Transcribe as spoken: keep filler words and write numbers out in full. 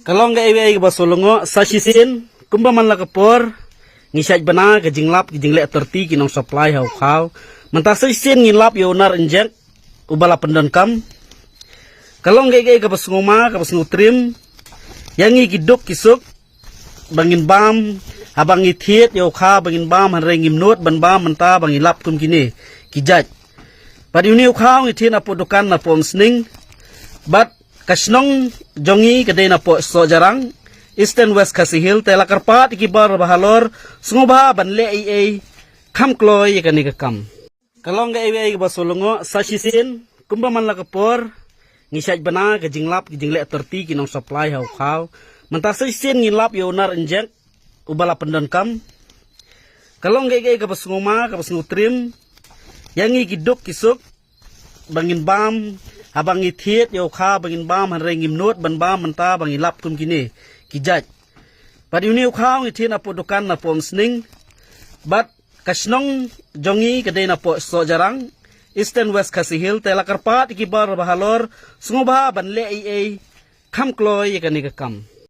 Ka long ka A V A kaba sngewlyngngoh sa shisien kumba man la ka por. Ngi shait bana ka jinglap ka jingleh torti ki nong supply ha u khaw. Mynta sa shisien ngin lap ïa u nar injek uba la pyndonkam. Ka long ka A V A kaba sngewma kaba sngewtrim ïa ngi ki duk ki suk ba ngin bam haba ngi thied ïa u khaw ba ngin bam hynrei ngim nud ban bam mynta ba ngi lap kum kine ki jait. Bad ïa une u khaw ngi thied napoh dukan napoh Umsning. Bad ka shnong jong ngi ka dei napoh Sohjarang, Eastern West Khasi Hills, te la kyrpad ïa ki baroh ba halor sngewbha ban leh ei ei kham kloi ïa kane ka kam. Ka long ka A V A kaba sngewlyngngoh sa shisien kumba man la ka por. Ngi shait bana ka jinglap ka jingleh torti ki nong supply ha u khaw. Mynta sa shisien ngin lap ïa u nar injek uba la pyndonkam. Ka long ka A V A kaba sngewma kaba sngewtrim ïa ngi ki duk ki suk ba ngin bam haba ngi thied ïa u khaw ba ngin bam hynrei ngim nud ban bam mynta ba ngi lap kum kine ki jait. Bad ïa une u khaw ngi thied napoh dukan napoh Umsning. Bad ka shnong jong ngi ka dei napoh Sohjarang, Eastern West Khasi Hills, te la kyrpad ïa ki baroh ba halor sngewbha ban leh ei ei kham kloi ïa kane ka kam.